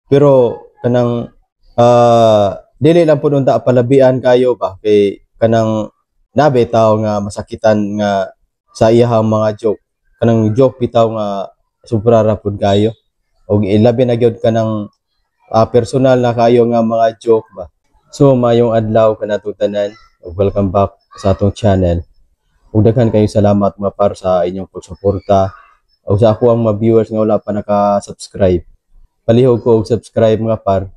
Pero kanang dili lang pud unta palabian kayo ba, kay kanang nabe tawo nga masakitan nga sa iyahang mga joke. Kanang joke bitaw nga sobra ra pud kayo. Og ilabi na gyud kanang personal na kayo nga mga joke ba. So maayong adlaw kanatong tanan ug welcome back sa atong channel. Ug daghan kayo salamat, mga par, sa inyong pagsuporta ug sa ako ang mga viewers nga wala pa naka-subscribe. Palihog ko og subscribe, mga par,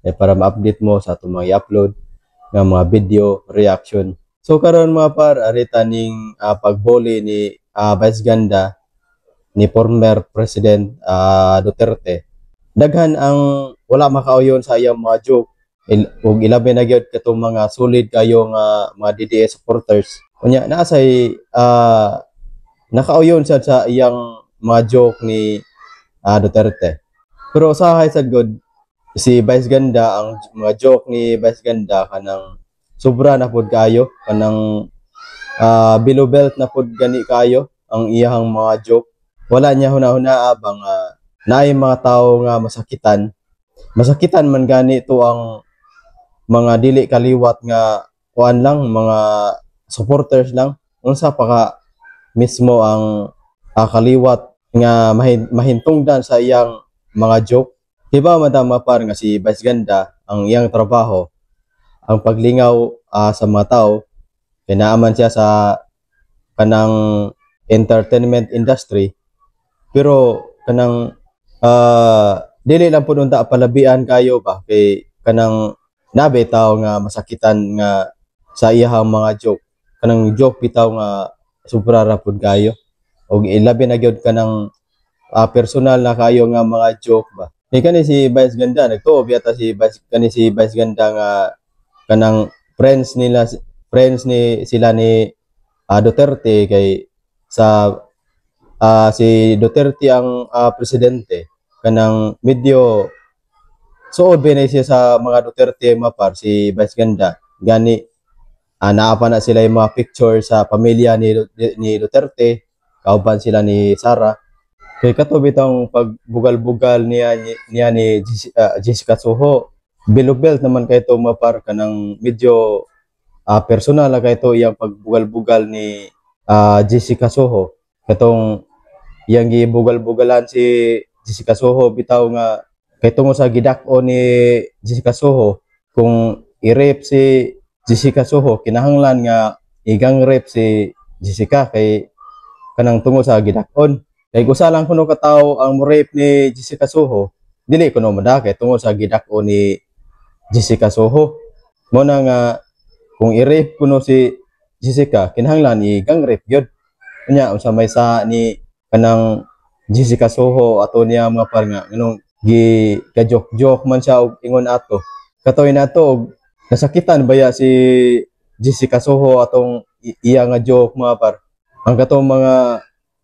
eh, para ma-update mo sa atong mga i-upload nga mga video reaction. So karon, mga par, arita ning pagbuli ni Vice Ganda ni former President Duterte. Daghan ang wala makauyon sa iyang mga joke ug ilabi na gyud katong mga solid kayo nga mga DDS supporters. Unya naa say nakauyon sad sa iyang mga joke ni Duterte. Pero usahay sad gud si Vice Ganda, ang mga joke ni Vice Ganda kanang sobra na pud kayo, kanang below belt na pud gani kayo ang iyahang mga joke. Wala niya huna-huna bang naay mga tao nga masakitan. Masakitan man gani to ang mga dili kaliwat nga kuan lang, mga supporters lang. Unsa pa ka mismo ang kaliwat nga mahintungdan sa iyang mga joke. Diba man ta, mga par, nga si Vice Ganda, ang iyang trabaho ang paglingaw sa mga tao, kay naa man siya sa kanang entertainment industry. Pero kanang dili lang pud unta palabian kayo ba, kay kanang nabe tawo nga masakitan nga sa iyahang mga joke. Kanang joke bitaw nga sobra ra pud kayo og ilabi na gyud kanang personal na kayo nga mga joke ba. Kay kani si Vice Ganda, nagtuo yata si Vice kani si Vice Ganda nga kanang friends nila, friends ni sila ni Duterte, kay sa si Duterte ang presidente. Kanang medyo suod ba na siya sa mga Duterte, mga par, si Vice Ganda. Gani naa pa na sila yung mga picture sa pamilya ni Duterte, kauban sila ni Sara. Kay kato bitang pagbugal-bugal niya niya ni Jessica Soho, below belt naman kay to, mga par. Kanang medyo personal na kay to iyang pagbugal-bugal ni Jessica Soho. Katong iyang gibugal-bugalan si Jessica Soho bitaw nga kay tungod sa gidak-o ni Jessica Soho, kung i-rape si Jessica Soho, kinahanglan nga i-gang rape si Jessica kay kanang tungod sa gidak-on. Kay usa lang kuno ka tawo ang mo rape ni Jessica Soho, dili kuno mada kay tungod sa gidak-on ni Jessica Soho. Mo na nga kung i-rape kuno si Jessica, kinahanglan i-gang rape gyud. Unya unsa may sa ni kanang Jessica Soho ato niya, mga par, nga nganong gi ka-joke-joke man siya og ingon ato. Katoy na to og nasakitan baya si Jessica Soho atong iya nga joke, mga par. Ang katong mga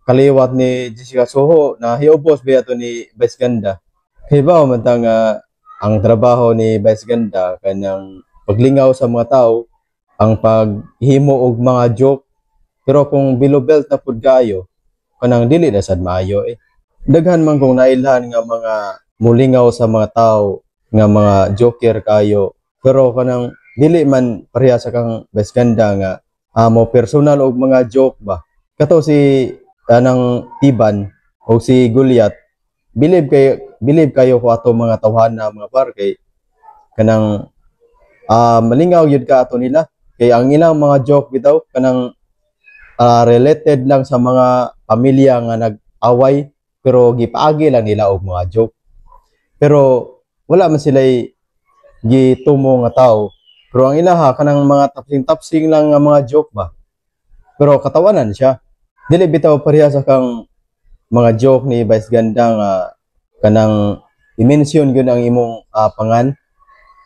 kaliwat ni Jessica Soho na hiubos baya to ni Vice Ganda. Kay ba man ta nga ang trabaho ni Vice Ganda kanang paglingaw sa mga tao, ang paghimo og mga joke, pero kung below belt na pud kayo, kanang dili na sad maayo eh. Daghan man kung nailhan nga mga mulingaw sa mga tao nga mga joker kayo, pero kanang dili man pareha sa kang Vice Ganda nga mo personal og mga joke ba. Kato si anang Tiban o si Goliath, believe kayo ko ato mga tawhana, mga par, kay kanang malingaw gyud ka ato nila, kay ang ilang mga joke bitaw kanang related lang sa mga pamilya nga nag-away, pero gipaagi lang nila og mga joke, pero wala man sila gitumo nga tao. Pero ang ilaha kanang mga tapsing-tapsing lang nga mga joke ba, pero katawanan siya. Dili bitaw pareha sa kang mga joke ni Vice Ganda nga kanang i-mention gyud ang imong pangan,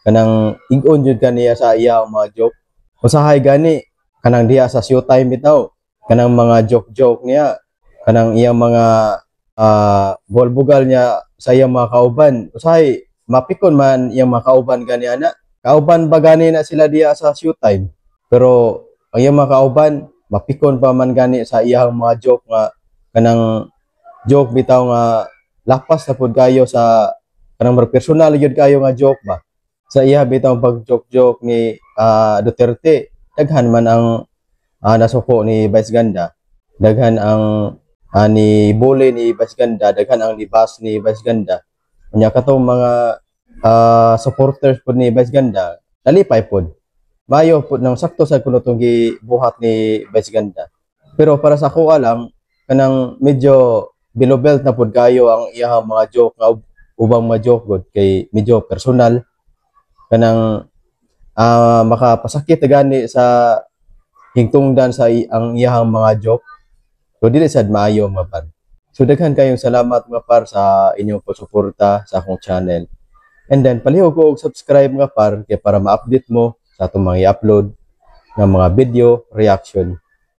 kanang ig-on jud kaniya sa iya ang mga joke. Usahay gani kanang diha sa Showtime bitaw, kanang mga joke-joke niya, kanang iyang mga bugal-bugal niya sa iyang mga kauban, usahay mapikon man iyang mga kauban gani ana. Kauban ba gani na sila diha sa Showtime, pero ang iyang mga kauban mapikon pa man gani sa iyang mga joke nga kanang joke bitaw nga lapas na pud kayo sa kanang Kanang murag personal gyud kayo nga joke ba. Sa iya bitaw pag joke-joke ni Duterte, daghan man ang nasuko ni Vice Ganda. Daghan ang ni bully ni Vice Ganda, daghan ang ni bash ni Vice Ganda. Unya katong mga supporters pod ni Vice Ganda, nalipay pod. Mayo pod nang sakto sa kuno tong gibuhat ni Vice Ganda. Pero para sa ako lang, kanang medyo below belt na pod kayo ang iyahang mga joke nga ubang mga joke god kay medyo personal, kanang makapasakit na gani sa hingtungdan sa ang iyahang mga joke. So dili sad maayo, mga par. So daghan kayong salamat, mga par, sa inyong pagsuporta sa akong channel. And then palihog ko og subscribe, mga par, kay para ma-update mo sa atong mga i-upload nga mga video reaction.